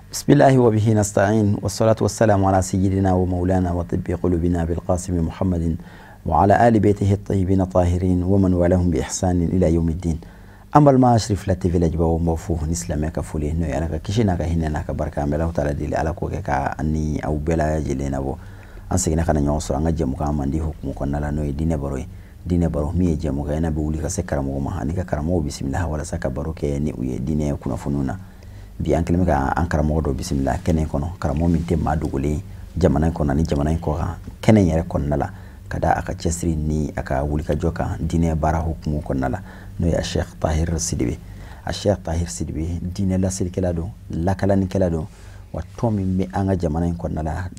بسم الله وبه نستعين والصلاة والسلام على سيدنا ومولانا وطب قلوبنا بالقاسم محمد وعلى آل بيته الطيبين الطاهرين ومن والاهم بإحسان إلى يوم الدين. An balima Sirifila TV lajɛbagaw, n b'aw fo ni silamɛya ka foli, n'o ye Ala ka kisi n'a ka hinɛ n'a ka barika. An bɛ Alahu taala deli, Ala k'o kɛ ka an ni aw bɛɛ lajɛlen nabɔ. An seginna ka na ɲɔgɔn sɔrɔ an ka jɛmukan mandi hukumu kɔnɔna la, n'o ye diinɛ baro ye. Diinɛ baro min ye jɛmukan ye n'a bɛ wuli ka se karamɔgɔ ma ani ka karamɔgɔw bisimila walasa ka baro kɛ ni u ye diinɛ kunnafoniw na. Bi an kɛlen bɛ ka an karamɔgɔ dɔ bisimila kɛnɛ kɔnɔ, karamɔgɔ min tɛ maa dogolen ye jamana in kɔnɔ ani jamana in kɔ kan, kɛnɛ in yɛrɛ kɔnɔna la, ka da a ka cɛsiri ni a ka wulikajɔ kan diinɛ baara hukumu kɔnɔna la, n'o ye Sheikh Tahir Sidibe. A Sheikh Tahir Sidibe, diinɛ lasirikɛla don, lakalanikɛla don, wa tɔn min bɛ an ka jamana in kɔnɔna la,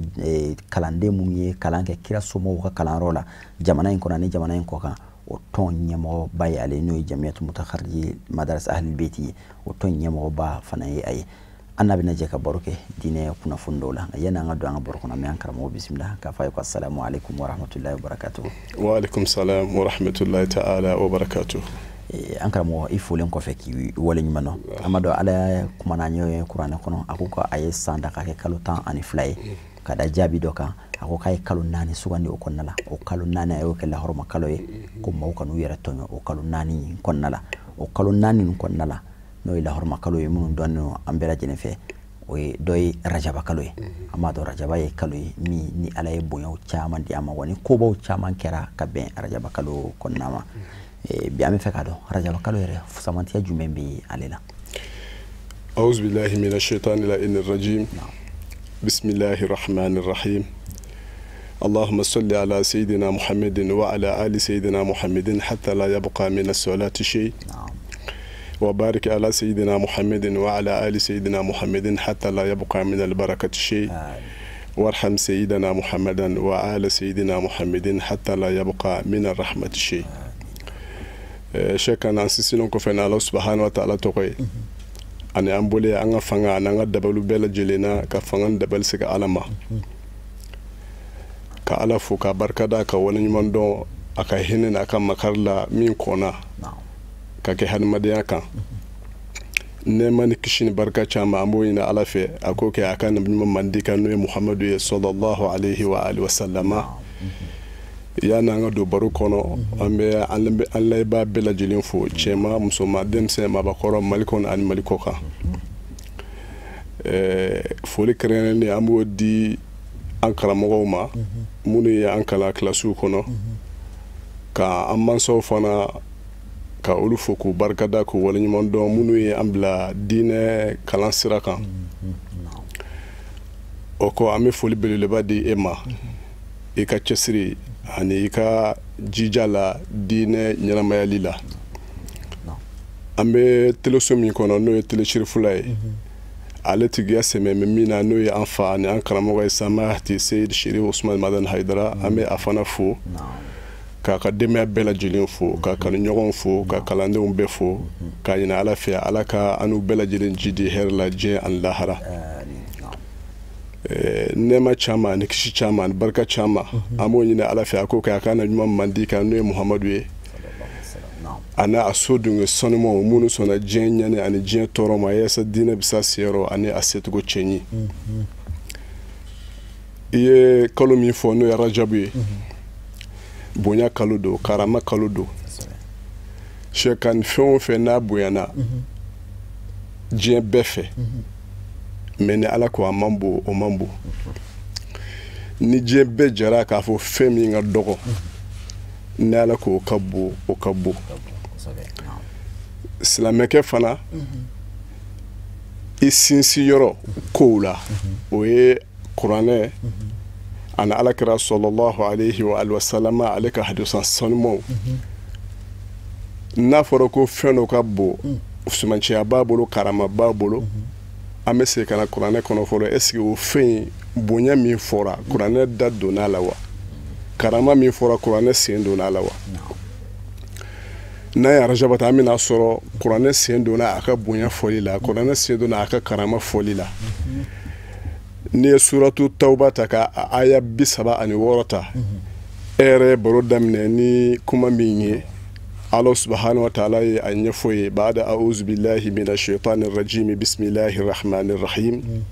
kalanden minnu ye kalan kɛ kira somɔgɔw ka kalanyɔrɔ la jamana in kɔnɔ ani jamana in kɔ kan, o tɔn ɲɛmɔgɔba ye ale, n'o ye Jamiyatu Mutakhariji Madaras Ahlul Beyti ye. O tɔn ɲɛmɔgɔba fana ye a ye. An n'a bɛna jɛ ka baro kɛ diinɛ kunnafoni dɔw la. Yanni an ka don an ka baro kɔnɔ, an bɛ an karamɔgɔ bisimila k'a fɔ a ye ko asalamu aleykum wa rahmatulahi wa barakatuhu. Wa aleykum salam wa rahmatulahi ta'ala wa barakatuhu. An karamɔgɔ, i folen kɔfɛ k'i waleɲuman dɔn, an b'a dɔn Ala kumana an ye kuranɛ kɔnɔ, a ko ko a ye san da k'a kɛ kalo 12 ye, ka da jaabi dɔ kan. A ko k'a ye kalo 4 sugandi o kɔnɔna la. O kalo 4, a y'o kɛ lahɔrɔma kalo ye, ko maaw kan'u yɛrɛ tɔɲɔ o kalo 4 kɔnɔna la. O kalo 4 nin kɔnɔna la, n'o ye lahɔrɔma kalo ye minnu dɔnnen don an bɛɛ lajɛlen fɛ, o ye dɔ ye rajaba kalo ye. An b'a dɔn rajaba ye kalo ye min ni Ala ye bonyaw caman di a ma, wa ni kobaw caman kɛra ka bɛn rajaba kalo kɔnɔna ma. Bi an bɛ fɛ k'a dɔn rajaba kalo yɛrɛ fusamantiya jumɛn bɛ ale la? أعوذ بالله من الشيطان اللعين الرجيم. بسم الله الرحمن الرحيم. اللهم صل على سيدنا محمد وعلى آل سيدنا محمد حتى لا يبقى من الصلاة شيء. وبارك على سيدنا محمد وعلى آل سيدنا محمد حتى لا يبقى من البركة شيء. وارحم سيدنا محمدا وآل سيدنا محمد حتى لا يبقى من الرحمة شيء. Shekana an sinsinnen kɔfɛ ni Ala subahana wa taala tɔgɔ ye, ani an bolo an ka fanga ani an ka dabaliw bɛɛ lajɛlen na, ka fanga ni dabali segin Ala ma, ka Ala fo ka barika da, ka waleɲuman dɔn a ka hinɛ n'a ka makari la min kɔnna ka kɛ hadamadenya kan. Nɛɛma ni kisi ni barika caman, an b'o ɲini Ala fɛ a k'o kɛ a ka nabi ɲuman mandi kan, n'o ye Muhamadu ye sallallahu alaihi wa alihi wa sallama. Yanni an ka don baro kɔnɔ, an bɛ an layibaa bɛɛ lajɛlen fo, cɛman, musoman, denmisɛn, maabakɔrɔ, Mali kɔnɔ ani Mali kɔ kan. Foli kɛrɛnkɛrɛnnen, an b'o di an karamɔgɔw ma minnu ye an kalan kilasiw kɔnɔ, ka an mansaw fana ka olu fo k'u barikada k'u waleɲuman dɔn, minnu ye an bila diinɛ kalan sira kan. O kɔ, an bɛ foli belebeleba di e ma, i ka cɛsiri ani i ka jija la diinɛ ɲɛnamayali la. An bɛ teleso min kɔnɔ, n'o ye tele Sirifula ye, ale tigiya sɛmɛ bɛ min na, n'o ye an fa ani an karamɔgɔ ye, Samahati Seyid Sherif Usman Madani Hayidara, an bɛ a fana fo, k'a ka denbaya bɛɛ lajɛlen fo, ka kanuɲɔgɔnw fo, ka kalandenw bɛɛ fo, k'a ɲini Ala fɛ Ala ka an n'u bɛɛ lajɛlen jidi hɛrɛ la diɲɛ ani lahara. Nɛɛma caman ani kisi caman ani barika caman, an b'o ɲini Ala fɛ a k'o kɛ a ka na ɲuman mandi kan, n'o ye Muhamadu ye, a n'a a so dunge sanumaw minnu sɔnna diɲɛ ɲani ani diɲɛ tɔɔrɔ ma, yaasa diinɛ bɛ s'a seyɔrɔ ani a secogo cɛɲi. I ye kalo min fɔ, n'o ye rajabu ye, bonya kalo don, karama kalo don. Sɛkan fɛn o fɛn n'a bonyana diɲɛ bɛɛ fɛ, mɛ ni Ala ko a man bon, o man bon. Ni diɲɛ bɛɛ jɛra k'a fɔ fɛn min ka dɔgɔ, ni Ala ko o ka bon, o ka bon. Silamɛkɛ fana, i sinsin yɔrɔ kow la, o ye kuranɛ ani Ala kira sallallahu alaihi wa alihi wa sallama ale ka hadisan sanumaw. N'a fɔra ko fɛn dɔ ka bon, sumancɛya b'a bolo, karama b'a bolo, an bɛ segin ka na kuranɛ kɔnɔ fɔlɔ. Est ce que o fɛn in bonya min fɔra, kuranɛ da donna a la wa? Karama min fɔra, kuranɛ sen donna a la wa? N'a ye arajaba ta, an bɛna sɔrɔ kuranɛ sen donna a ka bonya fɔli la, kuranɛ sen donna a ka karama fɔli la. N'i ye suratu Tawba ta ka aya 36 ta, e yɛrɛ ye baro daminɛ ni kuma min ye, Allah subhanahu wa ta'ala ye a ɲɛfɔ ye ba'da a'udhu billahi minash shaitanir rajim bismillahir rahmanir rahim.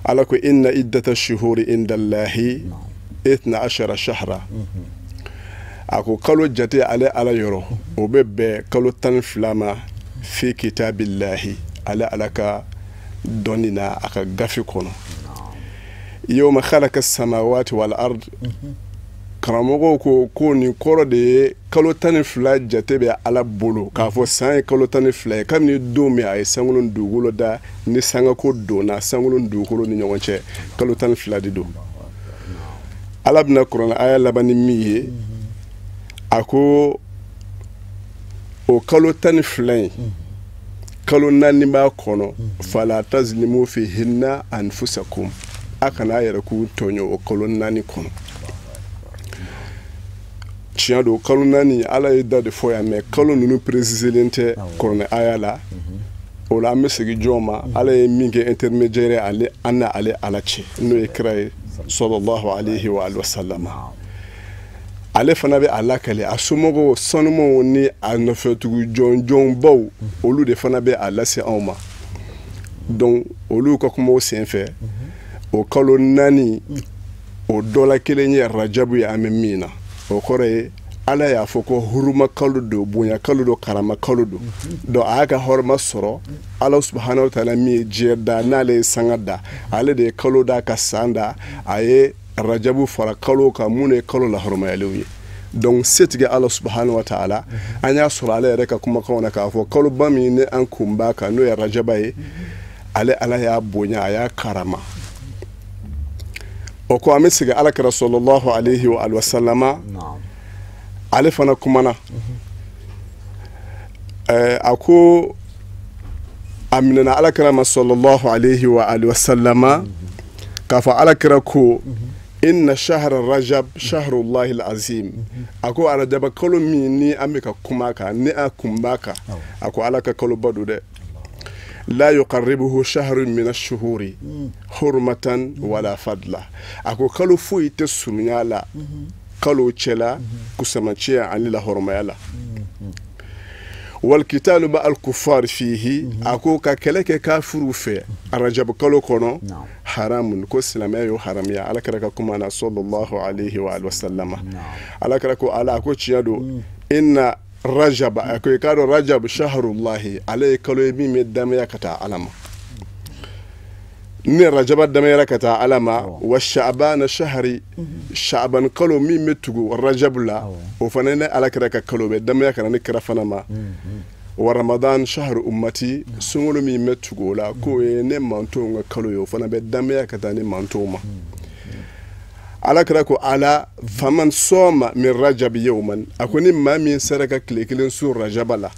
Ala ko inna iddata shuhuri inda Allahi 12 shahra. A ko kalo jate ale Ala yɔrɔ o bɛ bɛn kalo 12 ma fi kitabillahi, ale Ala ka dɔnni na a ka gafe kɔnɔ. Yawma khalaqa samawati wal ard. Karamɔgɔw ko nin kɔrɔ de ye kalo 12 jate bɛ Ala bolo, k'a fɔ san ye kalo 12 ye. Kabini don min a ye sankolo ni dugukolo da, ni sangako donna sankolo ni dugukolo ni ɲɔgɔn cɛ, kalo 12 de don. Ala bɛna kuranɛ aya laban ni min ye, a ko o kalo 12 in, kalo 4 b'a kɔnɔ, fala tazlimu fihinna anfusakum, a kana a yɛrɛ k'u tɔɲɔ o kalo 4 kɔnɔ. Tiɲɛ don, kalo 4 Ala ye da de fɔ yan, mɛ kalo ninnu précisélen tɛ kuranɛ aya la. O la an bɛ segin jɔn ma, Ala ye min kɛ intermédiaire ale an na ale Ala cɛ, n'o ye kira ye sallallahu alayhi wa alihi wa sallam. Ale fana bɛ a lakale a somɔgɔw sanumaw ni a nɔfɛtugu jɔnjɔnbaw, olu de fana bɛ a lase anw ma. Donc olu ka kumaw senfɛ, o kalo 4 o dɔ la kelen ye Rajabu ye an bɛ min na. O kɔrɔ ye Ala y'a fɔ ko huruma kalo don, bonya kalo don, karama kalo don. Donc a y'a ka hɔrɔma sɔrɔ Ala subahanahu wa taala min ye diɲɛ da, n'ale ye sanga da, ale de ye kalo da ka san da, a ye Rajabu fara kalo kan minnu ye kalo lahɔrɔmayalenw ye. Donc setigi Ala subahanahu wa taala, an y'a sɔrɔ ale yɛrɛ ka kumakanw na k'a fɔ kaloba min ni an kun b'a kan n'o ye Rajaba ye, ale Ala y'a bonya, a y'a karama. O ko an bɛ segin Ala kira sallallahu alayhi wa sallama, ale fana kumana. A ko a minɛna Ala kira ma sallallahu alayhi wa sallama k'a fɔ Ala kira ko inna shahra rajab shahrullahi alazim. A ko Rajaba kalo min ni an bɛ ka kuma kan, ni a kun b'a kan, a ko Ala ka kaloba don dɛ. La yuqarribuhu shahrun min ash-shuhuri hurmatan wala fadla. A ko kalo foyi tɛ surunya la kalo cɛla kusamacɛya ani lahɔrɔmaya la. Wal kitalu ma al kuffar fihi, a ko ka kɛlɛ kɛ kafiriw fɛ Rajab kalo kɔnɔ haramun, ko silamɛya y'o haramuya. Ala kira ka kuma na sallallahu alayhi wa sallama, Ala kira ko Ala a ko tiɲɛ don, inna Rajab, a ko i k'a dɔn Rajab shahrullahi, ale ye kalo ye min bɛ damaya ka taa Ala ma. Ni Rajaba damayara ka taa Ala ma, wa sha'bana shahri, sha'ban kalo min bɛ tugu Rajab la, o fana ne Ala kira ka kalo bɛ damaya ka na ne kira fana ma. Wa Ramadan shahru ummati, sunkalo min bɛ tugu o la, k'o ye ne mantonw ka kalo ye, o fana bɛ damaya ka taa ne mantonw ma. Ala kira ko Ala faman sɔma min Rajab yawman, a ko ni maa min sera ka tile kelen sun Rajaba la,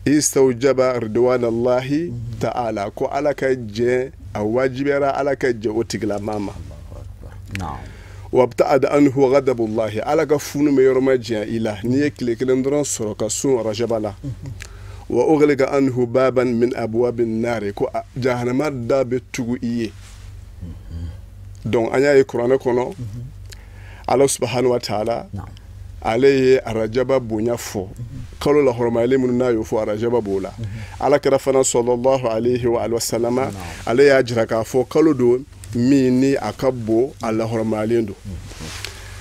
istawjaba ridwanallahi ta'ala, ko Ala ka jɛ, a wajibiyara Ala ka jɛ o tigilamaa ma. Wabtaada anhu ghadabullahi, Ala ka funu bɛ yɔrɔ ma janya i la n'i ye tile kelen dɔrɔn sɔrɔ ka sun Rajaba la. Wa ughliqa anhu baban min abwabin nari, ko jahanama da bɛ tugu i ye. Donc an y'a ye kuranɛ kɔnɔ, Ala subahanahu wa taala ale ye Rajaba bonya fɔ, kalo lahɔrɔmayalen minnu n'a y'o fɔ Rajaba b'o la. Ala kira fana sallallahu alayhi wa sallama, ale y'a jira k'a fɔ kalo don min ni a ka bon, a lahɔrɔmayalen don.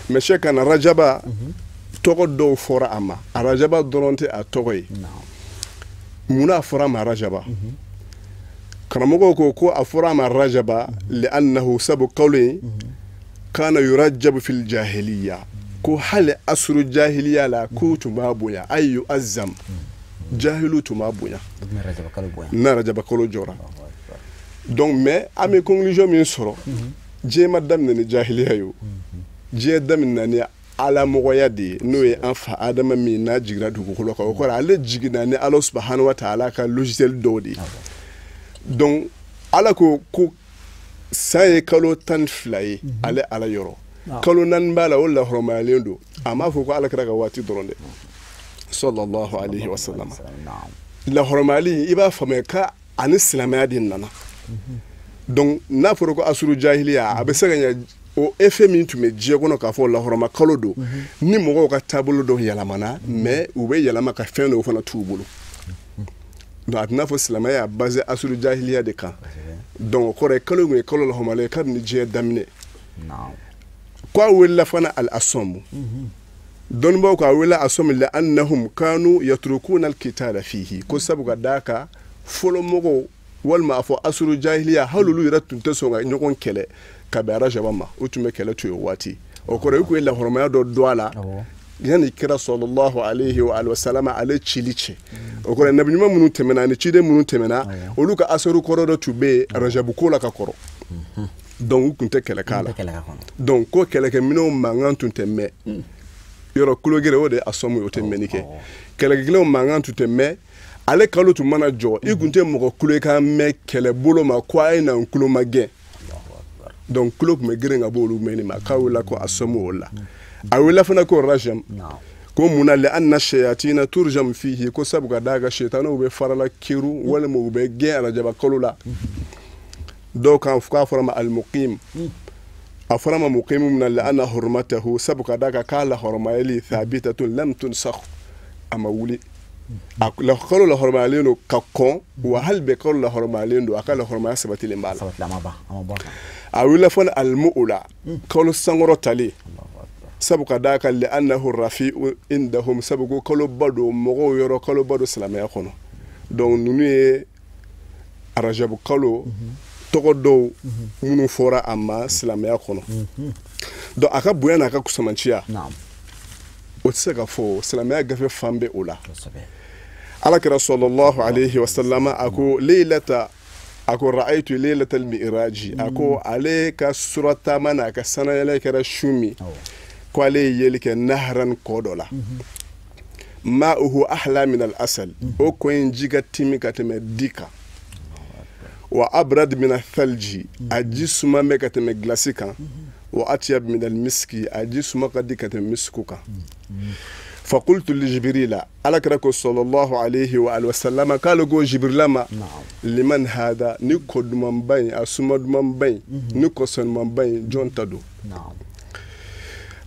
Mais sɛ ka na Rajaba tɔgɔ dɔw fɔra a ma, a Rajaba dɔrɔn tɛ a tɔgɔ ye. Munna a fɔra a ma Rajaba? Karamɔgɔw ko a fɔra a ma Rajaba li'annahu, sabu kalo in kana yurajabu fil jahiliya, ko hali asuru jahiliya la k'u tun b'a bonya, ay yu'azzam, jahilu tun b'a bonya n'a Rajaba kalo jɔra. Donc mais an bɛ conclusion min sɔrɔ, diɲɛ ma daminɛ ni jahiliya ye o, diɲɛ daminɛ ni alamɔgɔya de ye, n'o ye an fa Adama min n'a jiginna dugukolo kan, o kɔrɔ ale jiginna ni Ala subahanahu wa taala ka logiciel dɔw de ye. Donc Ala ko san ye kalo 12 ye ale Ala yɔrɔ, kalo 4 b'a la o lahɔrɔmayalen don. A m'a fɔ ko Ala kɛra ka waati dɔrɔn dɛ, sallallahu alayhi wa sallam. Lahɔrɔmayali i b'a faamuya ka ani silamɛya de nana. Donc n'a fɔra ko asuru jahiliya, a bɛ se ka ɲɛ O effet min tun bɛ diɲɛ kɔnɔ k'a fɔ lahɔrɔma kalo don, ni mɔgɔw ka taabolo dɔw yɛlɛmana, mais u bɛ yɛlɛma ka fɛn dɔw fana t'u bolo. Donc a tɛna fɔ silamɛya y'a basé asuru jahiliya de kan. Donc o kɔrɔ ye kalo in ye kalo lahɔrɔmalen ye kabini diɲɛ daminɛ. Ko a welela fana al asɔmu, dɔnnibaaw ko a welela asɔmu li annahum kanu yatrukuna alkitala fihi, ko sabu ka d'a kan fɔlɔ mɔgɔw walima a fɔ asuru jahiliya hali olu yɛrɛ tun tɛ sɔn ka ɲɔgɔn kɛlɛ ka bɛn arajaba ma, u tun bɛ kɛlɛ to yen o waati. O kɔrɔ i kun ye lahɔrɔmaya dɔ don a la yanni kira sallallahu alayhi wa sallam ale cili cɛ. O kɔrɔ nabi ɲuman minnu tɛmɛna ani ciden minnu tɛmɛna, olu ka asuru kɔrɔ dɔ tun bɛ yen arajabu ko la ka kɔrɔ. Donc u tun tɛ kɛlɛ k'a la. Donc ko kɛlɛkɛminɛnw mankan tun tɛ mɛn yɔrɔ kologere, o de ye asɔmu ye, o tɛ mɛnni kɛ. Kɛlɛkɛminɛnw mankan tun tɛ mɛn. Ale kalo tun mana jɔ, i tun tɛ mɔgɔ kulekan mɛn kɛlɛbolo ma ko a ye na n kulo ma gɛn. Donc kulo tun bɛ girin ka bɔ olu mɛnni ma, k'a wele ko asɔmu o la. A wele fana ko rajam, ko mun na li anna shayatina turjam fihi, ko sabu ka d'a kan sitanɛw bɛ farala kiru walima u bɛ gɛn arajaba kalo la. Dɔw kan k'a fɔra ma almuqim, a fɔra ma muqim mun na li anna hurmatahu, sabu ka d'a kan k'a lahɔrɔmayali thabitatun lam tunsakh, a ma wuli. A kalo lahɔrɔmayalen don ka kɔn, wa hali bɛ kalo lahɔrɔmayalen don, a ka lahɔrɔmaya sabatilen b'a la. A wulila fana almu'ula, kalo sankɔrɔ tali, sabu ka d'a kan li annahu rafi'u indahum, sabu ko kaloba don mɔgɔw yɔrɔ, kaloba don silamɛya kɔnɔ. Donc ninnu ye arajabu kalo tɔgɔ dɔw minnu fɔra a ma silamɛya kɔnɔ. Donc a ka bonya n'a ka kusamanciya, o tɛ se ka fɔ, silamɛya gafe fan bɛ o la. Ala kira sallallahu alayhi wa sallam a ko leylata, a ko ra'aytu leylata al-mi'raji, a ko ale ka surataama n'a ka sanayɛlɛ kɛra su min, ko ale ye yeli kɛ nahran kɔ dɔ la, ma'uhu ahla min al-asal, o kɔ in ji ka timi ka tɛmɛ di kan, wa abrad min al-thalji, a ji suma bɛ ka tɛmɛ gilasi kan, wa atyab min al-miski, a ji suma ka di ka tɛmɛ misiku kan. Faqultu li Jibrila, ala kira ko sallallahu alayhi wa sallam k'ale ko Jibrila ma, liman hada, ni kɔ dumanba in, a suma dumanba in, ni kɔ sanumanba in, jɔn ta don?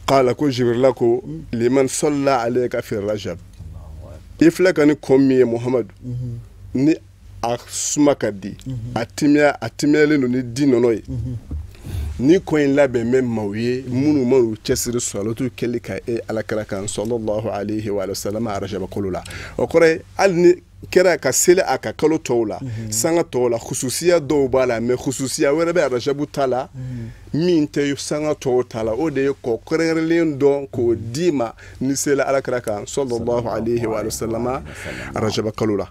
Qala, ko Jibrila ko liman salla alayka fi rajab, i filɛ ka ni kɔ min ye Muhamadu, ni a suma ka di, a timiyalen don ni di nɔnɔ ye, ni kɔ in labɛn bɛ maaw ye minnu ma u cɛsiri sɔlatu kɛli ka e ala kira kan sallallahu alayhi wa sallam arajaba kalo la. O kɔrɔ ye hali ni kɛra ka seli a ka kalo tɔw la, sanga tɔw la, khususiya dɔw b'a la, mais khususiya wɛrɛ bɛ arajabu ta la min tɛ sanga tɔw ta la, o de ye kɔ kɛrɛnkɛrɛnlen dɔn k'o d'i ma ni sela ala kira kan sallallahu alayhi wa sallam arajaba kalo la.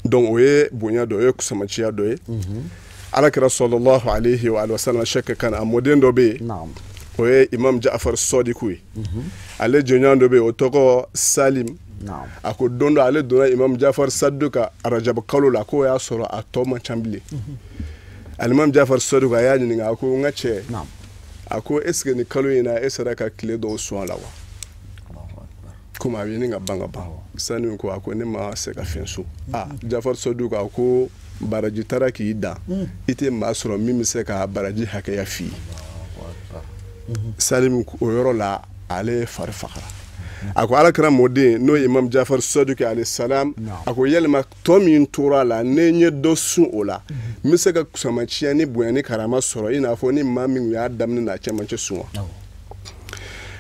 Donc o ye bonya dɔ ye, kusamanciya dɔ ye. Ala kira sallallahu alayhi wa sallam shakka kan a mɔden dɔ bɛ yen, o ye imam Ja'far Sadiku ye, ale jɔnɲɔgɔn dɔ bɛ yen o tɔgɔ Salim. A ko don dɔ ale donna imam Ja'far Sadiku ka arajaba kalo la, k'o y'a sɔrɔ a tɔ man ca bilen. Alimam Ja'far Sadiku a y'a ɲininka, a ko n ka cɛ, a ko est ce que nin kalo in na e sera ka tile dɔw sun a la wa? Komi a bɛ ɲini ka ban ka ban. Sani ko a ko ne ma se ka fɛn sun. A Ja'far Sadiku a ko baraji taara k'i dan, i tɛ maa sɔrɔ min bɛ se ka baraji hakɛya f'i ye. Salim o yɔrɔ la ale fari fagara. A ko ala kira mɔden n'o ye imam Ja'far Sadiq alayhi salam, a ko yalima tɔ min tora a la ne ye dɔ sun o la, n bɛ se ka kusamanciya ni bonya ni karama sɔrɔ i n'a fɔ ni maa min y'a daminɛ n'a cɛmancɛ sun wa?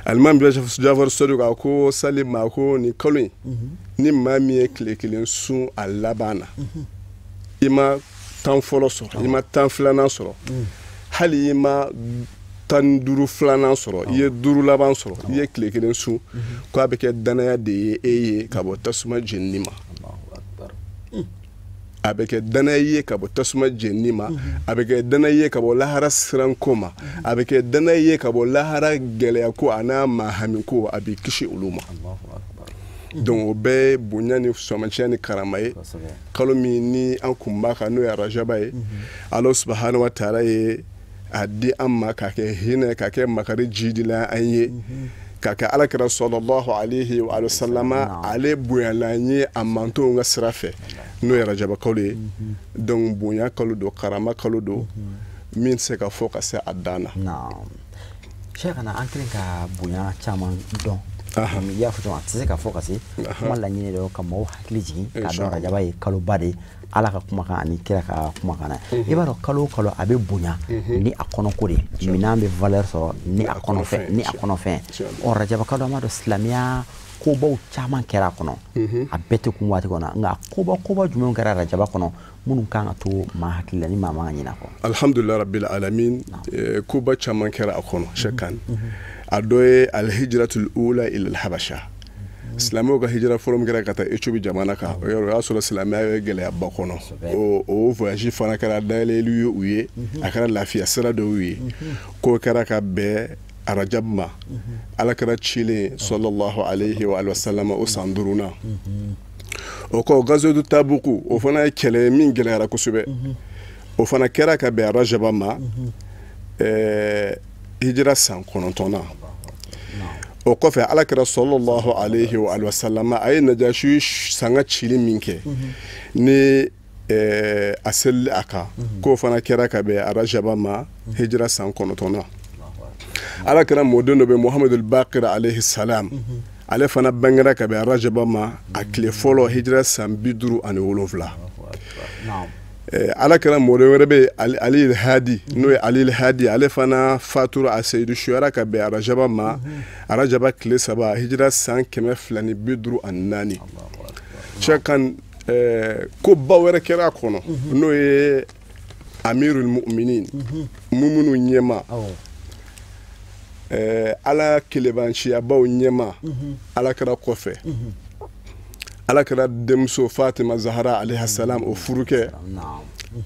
Alimami Ja'far Sadiq a ko Salim ma ko nin kalo in ni maa min ye tile kelen sun a laban na, i ma 10 fɔlɔ sɔrɔ, i ma 10 filanan sɔrɔ, hali i ma 15 filanan sɔrɔ, i ye 5 laban sɔrɔ, i ye tile kelen sun, k'a bɛ kɛ danaya de ye e ye ka bɔ tasuma jenini ma. A bɛ kɛ danaya ye ka bɔ tasuma jenini ma, a bɛ kɛ danaya ye ka bɔ lahara siranko ma, a bɛ kɛ danaya ye ka bɔ lahara gɛlɛya ko a n'a mahami ko, a b'i kisi olu ma. Donc o bɛɛ ye bonya ni sɔmɛciya ni karama ye. Kalo min ni an kun b'a kan n'o ye arajaba ye, Ala subahana wa taala ye a di an ma k'a kɛ hinɛ, k'a kɛ makari jidila an ye, k'a kɛ ala kira sallallahu alayhi wa sallama ale bonyala an ye a mantonw ka sira fɛ, n'o ye arajaba kalo ye. Donc bonya kalo don, karama kalo don. Min tɛ se ka fɔ ka se a dan na. Cheikhana, an kɛlen ka bonya caman dɔn, i y'a fɔ cogo min, a tɛ se ka fɔ ka se kuma. Laɲini de ka maaw hakili jigin k'a dɔn Rajaba ye kaloba de ye, Ala ka kumakan ani kira ka kumakan na. I b'a dɔn, kalo o kalo a bɛ bonya ni a kɔnɔko de ye, minɛn bɛ valeur sɔrɔ ni a kɔnɔfɛn, ni a kɔnɔfɛn. Ɔ, Rajaba kalo, an b'a dɔn silamɛya kobaw caman kɛra a kɔnɔ. A bɛɛ tɛ kun waati kɔnɔ, nka koba jumɛnw kɛra Rajaba kɔnɔ minnu kan ka to maa hakili la ni maa man ka ɲinɛ a kɔ? Alhamdulilah rabbil alamin. Koba caman kɛra a kɔnɔ, Cheikh. A dɔ ye alhijratul ula ila alhabasha, silamɛw ka hijira fɔlɔ min kɛra ka taa Ethiopie jamana kan. O yɔrɔ, o y'a sɔrɔ silamɛya ye gɛlɛyaba kɔnɔ. O voyage fana kɛra dayɛlɛli ye u ye, a kɛra lafiya sira dɔw ye. K'o kɛra ka bɛn Arajab ma, Ala kɛra cilen sallallahu alayhi wa sallam o san duurunan. O kɔ, gazodu Tabuku, o fana ye kɛlɛ ye min gɛlɛyara kosɛbɛ. O fana kɛra ka bɛn Arajaba ma, hijira san 9nan. O kɔfɛ, Ala kɛra sallallahu alayhi wa sallam a ye Najasi sanga cili min kɛ ni a selili a kan, k'o fana kɛra ka bɛn Arajaba ma, hijira san 9nan. Ala kɛra mɔden dɔ bɛ, Muhamadu Bakir alayhi salam, ale fana bangera ka bɛn Arajaba ma, a tile fɔlɔ, hijira san 57. Ala kɛra mɔden wɛrɛ bɛ, Ali Hadi, n'o ye Ali Hadi, ale fana fatura, a seyidu suyara ka bɛn Arajaba ma, Arajaba tile 3, hijira san 254. Cɛ kan, ko ba wɛrɛ kɛra a kɔnɔ, n'o ye amirul mu'minin, mumunu ɲɛma, Ala kelebanciyabaw ɲɛma, Ala kɛra kɔfɛ, Ala kɛra denmuso Fatima Zahara alayhi salam, o furukɛ,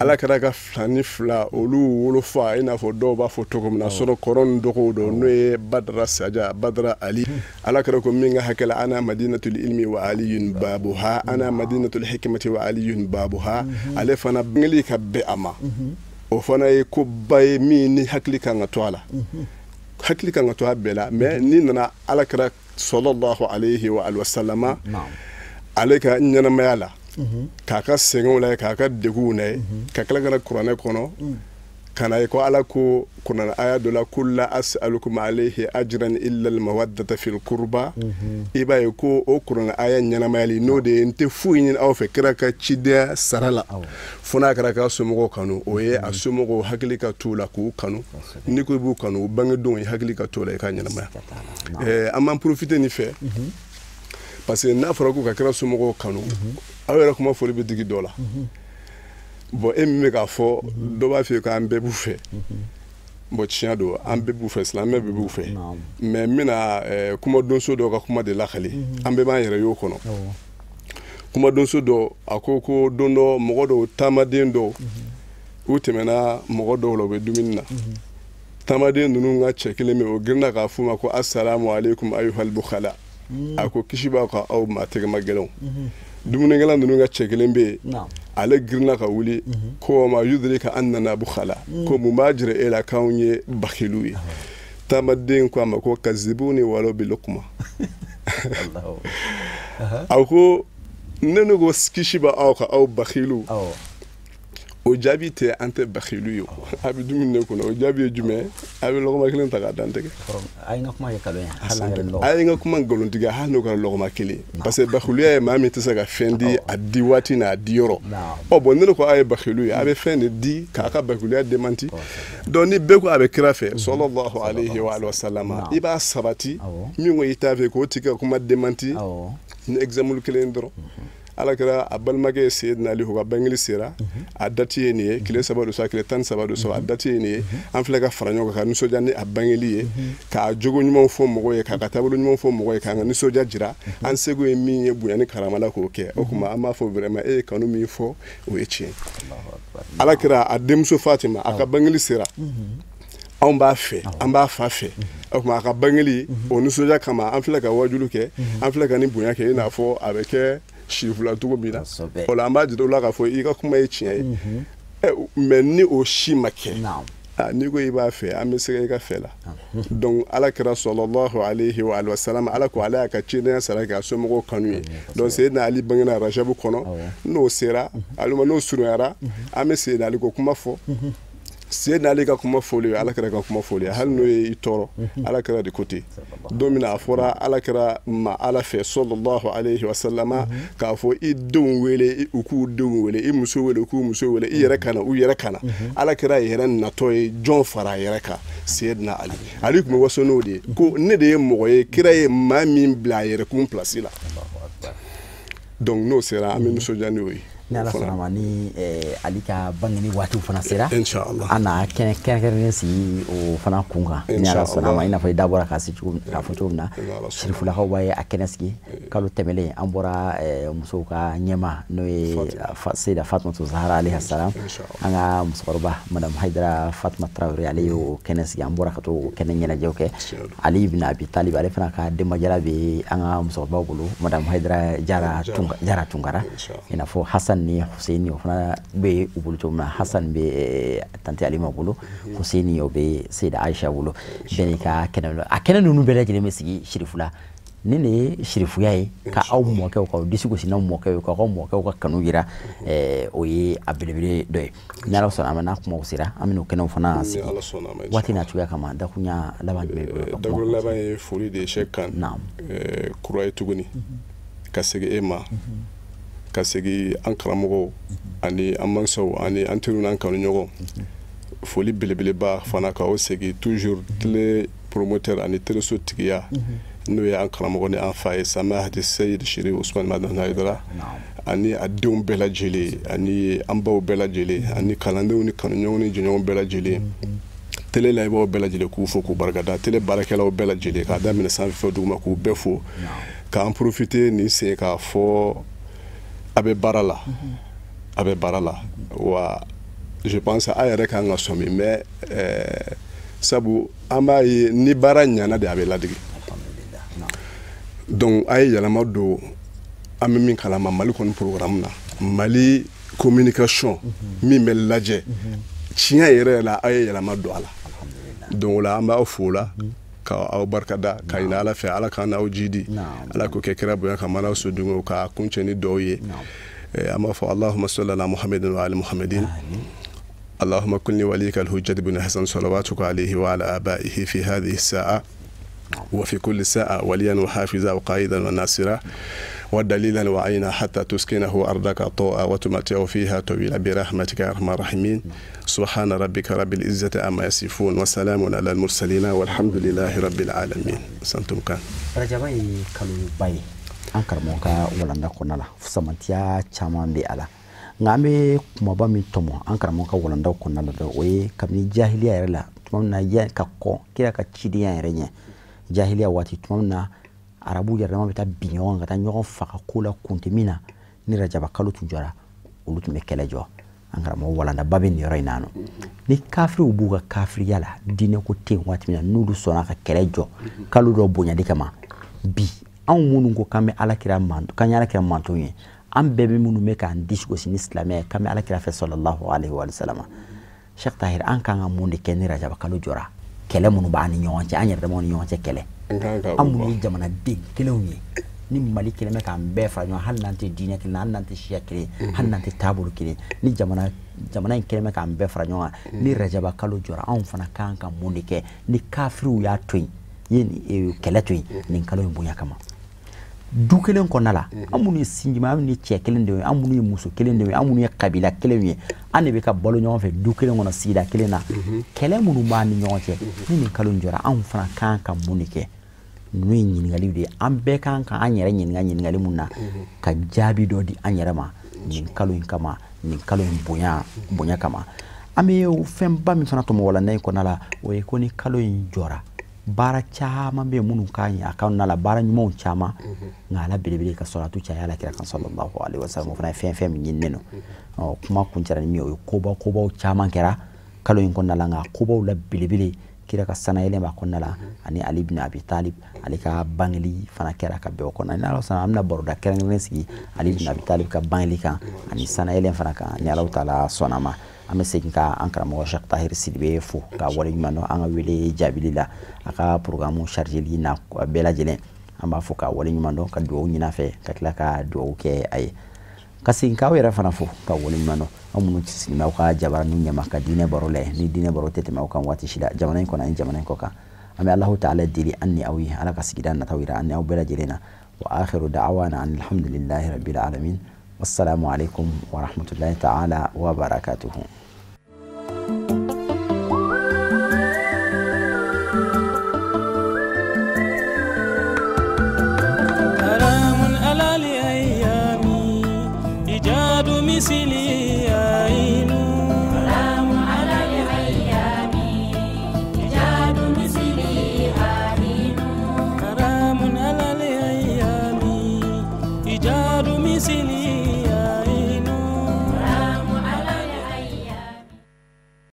Ala kɛra ka fila ni fila olu wolofa, i n'a fɔ dɔw b'a fɔ cogo min na, sɔrɔ kɔrɔ ni dɔgɔw dɔn, n'o ye Badara Saja, Badara Ali. Ala kɛra ko min ka hakɛ la: ana madinatul ilmi wa aliyun babuha, ana madinatul hikmati wa aliyun babuha. Ale fana bangeli ka bɛn a ma, o fana ye ko ba ye min ni hakili kan ka to a la, hakili kan ka to a bɛɛ la. Mais n'i nana Ala kɛra sallallahu alayhi wa sallama, ale ka ɲɛnamaya la, k'a ka sɛgɛnw lajɛ, k'a ka degunw lajɛ, ka tila ka na kuranɛ kɔnɔ ka na ye ko Ala ko kuranɛ aya dɔ la: qul la as'alukum alayhi ajran illa almawaddata fil qurba. I b'a ye ko o kuranɛ aya ɲɛnamayali, n'o de ye n tɛ foyi ɲini aw fɛ kira ka cidenya sara la fo n'a kɛra k'a somɔgɔw kanu. O ye a somɔgɔw hakili ka t'u la k'u kanu. N'i ko i b'u kanu, u bangedenw, i hakili ka t'o la, i ka ɲɛnamaya. An b'an profiter nin fɛ, parce que n'a fɔra ko ka kira somɔgɔw kanu, aw yɛrɛ kuma foli bɛ digi dɔ la. Bon, e min bɛ k'a fɔ, dɔ b'a f'i ye k'an bɛɛ b'u fɛ. Bon, tiɲɛ don, an bɛɛ b'u fɛ, silamɛ bɛɛ b'u fɛ. Mais n bɛna kuma donso dɔ ka kuma de lakali, an bɛɛ b'an yɛrɛ y'o kɔnɔ. Kuma donso dɔ, a ko ko don dɔ, mɔgɔ dɔw, taamaden dɔw, u tɛmɛna mɔgɔ dɔw la, u bɛ dumuni na. Taamaden ninnu ka cɛ kelen bɛ, o girinna k'a f'u ma ko assalamu alaikum ayyuhal bukhala. A ko kisi b'aw kan, aw maa tɛgɛma gɛlɛnw. Dumunikɛla ninnu ka cɛ kelen bɛ yen, ale girinna ka wuli ko ma yudrika annana bukhala, ko mun b'a jira e la k'anw ye bakilu ye? Taamaden ko a ma ko kazibuni walo bi lukuma. A ko ne ko kisi b'aw kan, aw bakilu, o jaabi tɛ an tɛ bakilu ye, a bɛ dumuni de kɔnɔ. O jaabi ye jumɛn? A bɛ lɔgɔma kelen ta k'a dantigɛ. A ye n ka kuma kɛ kalon ye, hali n'a kɛra a ye n ka kuma nkalontigiya, hali n'o kɛra lɔgɔma kelen, parce que bakiluya ye maa min tɛ se ka fɛn di a di waati n'a di yɔrɔ. Ɔ bon, ne ko a ye bakilu ye, a bɛ fɛn de di k'a ka bakiluya démenti. Donc ni bɛɛ ko a bɛ kira fɛ sallallahu alayhi wa sallam, i b'a sabati. Min ko i t'a fɛ, k'o tigi ka kuma démenti ni exemple kelen dɔrɔn. Ala kɛra a balimakɛ ye Seyidina Ali ka bangeli sera, a date ye nin ye, tile 3 don sa, tile 13 don sa, a date ye nin ye. An filɛ ka fara ɲɔgɔn kan ka nisɔndiya ni a bangeli ye, k'a jogo ɲumanw fɔ mɔgɔw ye, k'a ka taabolo ɲumanw fɔ mɔgɔw ye, k'an ka nisɔndiya jira. An seko ye min ye bonya ni karama la, k'o kɛ. O tuma an b'a fɔ vraiment, e ye kanu min fɔ, o ye tiɲɛ. Ala kɛra a denmuso Fatima, a ka bangeli sera, anw b'a fɛ, an b'a fa fɛ. O tuma a ka bangeli o nisɔndiya kama, an filɛ ka wajulu kɛ, an filɛ ka nin bonya kɛ, i n'a fɔ a bɛ kɛ sirifila cogo min na. O la, an b'a jira o la k'a fɔ i ka kuma ye tiɲɛ ye. Mais ni o si ma kɛ, n'i ko i b'a fɛ, an bɛ sɛgɛ i ka fɛ la. Donc Ala kɛra sallallahu alayhi wa sallam, Ala ko ale y'a ka cidenya sara k'a somɔgɔw kanu ye. Donc Seyidina Ali bangena Rajabu kɔnɔ, n'o sera alima, n'o surunyara, an bɛ Seyidina Ali ko kuma fɔ. Seydina Ali ka kuma fɔli ye Ala kira ka kuma fɔli ye, hali n'o ye i tɔɔrɔ, Ala kira de ko ten. Don min na a fɔra Ala kira ma Ala fɛ sallallahu alayhi wa sallama k'a fɔ i denw wele u k'u denw wele, i muso wele u k'u muso wele, i yɛrɛ kana u yɛrɛ kana. Ala kira yɛrɛ natɔ ye jɔn fara a yɛrɛ kan? Seydina Ali. Ali tun bɛ waso n'o de ye ko ne de ye mɔgɔ ye kira ye maa min bila a yɛrɛ kun place la. Donc n'o sera an bɛ nisɔndiya n'o ye. Ni Ala sɔnna ma, ni Ali ka bangeni waatiw fana sera, Inshallah, an na kɛnɛ kɛrɛnkɛrɛnnen sigi o fana kun kan ni Ala sɔnna ma. I n'a fɔ i da bɔra k'a se cogo k'a fɔ cogo min na, Sirifulakaw b'a ye a kɛnɛ sigi. Kalo tɛmɛlen an bɔra musow ka ɲɛma n'o ye Seyida Fatumatu Zahara alayhi salam, an ka musokɔrɔba Madame Hayidara Fatuma Tarawele, ale y'o kɛnɛ sigi. An bɔra ka to o kɛnɛ ɲɛnajɛw kɛ. Ali ibn Abi Talib, ale fana ka denbajala bɛ an ka musokɔrɔbaw bolo, Madame Hayidara Jara Tunkara. I n'a fɔ Hassan ni Husseini, o fana bɛ u bolo cogo min na, Hassan bɛ tante Alima bolo, Husseini o bɛ Seyida Aisha bolo. Bɛɛ n'i ka kɛnɛ, a kɛnɛ ninnu bɛɛ lajɛlen bɛ sigi Sirifula. Nin de ye sirifuya ye, ka aw mɔkɛw k'aw disi gosi n'aw mɔkɛw ye, k'aw ka mɔkɛw ka kanu yira, o ye a belebele dɔ ye. Ni Ala sɔnna a ma, n'a kumaw sera, an bɛn'o kɛnɛw fana sigi waati n'a cogoya kama. Dakunya laban jumɛn b'i bolo? Dakun laban ye foli de ye Cheikh Kane kura ye tuguni, ka segin e ma, ka segin an karamɔgɔw ani an mansaw ani an teriw n'an kanuɲɔgɔnw. Foli belebeleba fana ka o segin toujours télé promoteur ani téléso tigiya, n'o ye an karamɔgɔ ni an fa ye Samahati Seyid Chérif Ousmane Madani Hayidara, ani a denw bɛɛ lajɛlen, ani an baw bɛɛ lajɛlen, ani kalandenw ni kanuɲɔgɔnw ni jɛɲɔgɔnw bɛɛ lajɛlen, télé layɛbaaw bɛɛ lajɛlen, k'u fo k'u barikada, télé baarakɛlaw bɛɛ lajɛlen, k'a daminɛ sanfɛ fɔ duguma, k'u bɛɛ fo, k'an profiter nin sen k'a fɔ a bɛ baara la, a bɛ baara la. Wa je pense a yɛrɛ kan ka sɔmi, mais sabu an b'a ye ni baara ɲana de a bɛ ladege. Donc a ye yɛlɛma don an bɛ min kalama Mali kɔni programme na, Mali communication min bɛ lajɛ tiɲɛ yɛrɛ la, a ye yɛlɛma don a la. Donc o la an b'aw fo la, ka aw barikada, ka ɲini Ala fɛ Ala k'an n'aw jidi, Ala k'o kɛ kira bonya kama n'aw sodenw, k'a kuncɛ ni dɔw ye. An b'a fɔ Allahumma salli ala Muhammadin wa ali Muhammadin. اللهم كن لوليك الحجة بن حسن صلواتك عليه وعلى آبائه في هذه الساعة وفي كل ساعة وليا وحافظا وقائدا وناصرا ودليلا وعينا حتى تسكنه أرضك طوعا وتمتعه فيها طويلا برحمتك يا أرحم الراحمين. سبحان ربك رب العزة عما يصفون وسلام على المرسلين والحمد لله رب العالمين. سنتم كان Rajaba ye kaloba ye an karamɔgɔ ka walanda kɔnɔna la, fusamantiya caman bɛ a la. Nka an bɛ kumaba min tɔmɔ an karamɔgɔ ka walandaw kɔnɔna la, o ye kabini jahiliya yɛrɛ la, tuma min na ka kɔn kira ka cidenya yɛrɛ ɲɛ, jahiliya waati, tuma min na arabu yɛrɛ dama bɛ taa bin ɲɔgɔn ka taa ɲɔgɔn faga ko la kun tɛ min na, ni Rajaba kalo tun jɔra, olu tun bɛ kɛlɛ jɔ. An karamɔgɔ walandaba bɛ nin yɔrɔ in na nɔ. Ni kafiriw b'u ka kafiriya la, diinɛ ko tɛ yen waati min na, n'olu sɔnna ka kɛlɛ jɔ kalo dɔ bonyali kama, bi anw minnu ko k'an bɛ Ala kira k'an ye Ala kira mantonw ye, an bɛɛ bɛ minnu bɛ k'an disi gosi ni silamɛya ye, k'an bɛ Ala kira fɛ sallallahu alaihi wa sallam. Cheikh Tahir, an kan ka mun de kɛ ni Rajaba kalo jɔra? Kɛlɛ minnu b'an ni ɲɔgɔn cɛ, an yɛrɛ damaw ni ɲɔgɔn cɛ kɛlɛ, an minnu ye jamanaden kelenw ye, ni Mali kelen bɛ k'an bɛɛ fara ɲɔgɔn, hali n'an tɛ diinɛ kelen, hali n'an tɛ siya kelen, hali n'an tɛ taabolo kelen, ni jamana in kelen bɛ k'an bɛɛ fara ɲɔgɔn kan, ni Rajaba kalo jɔra, anw fana kan ka mun de kɛ ni kafiriw y'a to yen, ye kɛlɛ to yen nin kalo in bonya kama? Du kelen kɔnɔna la, an minnu ye sinjima, an minnu ye cɛ kelen de ye, an minnu ye muso kelen de ye, an minnu ye kabila kelen ye, an de bɛ ka balo ɲɔgɔn fɛ du kelen kɔnɔ, sigida kelen na, kɛlɛ minnu b'an ni ɲɔgɔn cɛ, ni nin kalo in jɔra, anw fana kan ka mun de kɛ? Ninnu ye ɲininkaliw de ye, an bɛɛ kan ka an yɛrɛ ɲininka ɲininkali mun na, ka jaabi dɔ di an yɛrɛ ma nin kalo in kama, nin kalo in bonya kama. An bɛ fɛnba min fana tɔmɔ walanda in kɔnɔna la, o ye ko ni kalo in jɔra, baara caman bɛ yen minnu ka ɲi a kɔnɔna la, baara ɲumanw caman, nka ala belebele ka sɔrɔ a tu caya Ala kira kan sallallahu alaihi wa sallam, o fana ye fɛn min ɲininen don. Kuma kuncɛra ni min ye, o ye kobaw caman kɛra kalo in kɔnɔna la, nka kobaw la belebele kira ka sanayɛlɛ b'a kɔnɔna la, ani Ali ibn Abi Talib ale ka bangeli fana kɛra ka bɛn o kɔnɔna. Ni Ala sɔnna, an bɛna baroda kɛrɛnkɛrɛnnen sigi Ali ibn Abi Talib ka bangeli kan ani sanayɛlɛ fana kan, ni Ala taala sɔnna ma. An bɛ segin ka an karamɔgɔ Cheikh Tahir Sidibe fo ka waleɲuman dɔn an ka wele jaabili la, a ka programme chargeli na bɛɛ lajɛlen. An b'a fɔ ka waleɲuman dɔn, ka dugawu ɲini a fɛ, ka tila ka dugawu kɛ a ye. Ka segin k'aw yɛrɛ fana fo ka waleɲuman dɔn, aw minnu sigilen bɛ aw ka jabaraninw ɲɛma ka diinɛ baro lajɛ, ni diinɛ baro tɛ tɛmɛ aw kan waati si la, jamana in kɔnɔ ani jamana in kɔ kan. An bɛ Alahu taala deli an ni aw ye, Ala ka sigida nataw yira an ni aw bɛɛ lajɛlen na. Wa akhiru da'wana an alhamdulillahi rabbil alamin. Wassalamu alaikum wa rahmatullahi ta'ala wa barakatuhu.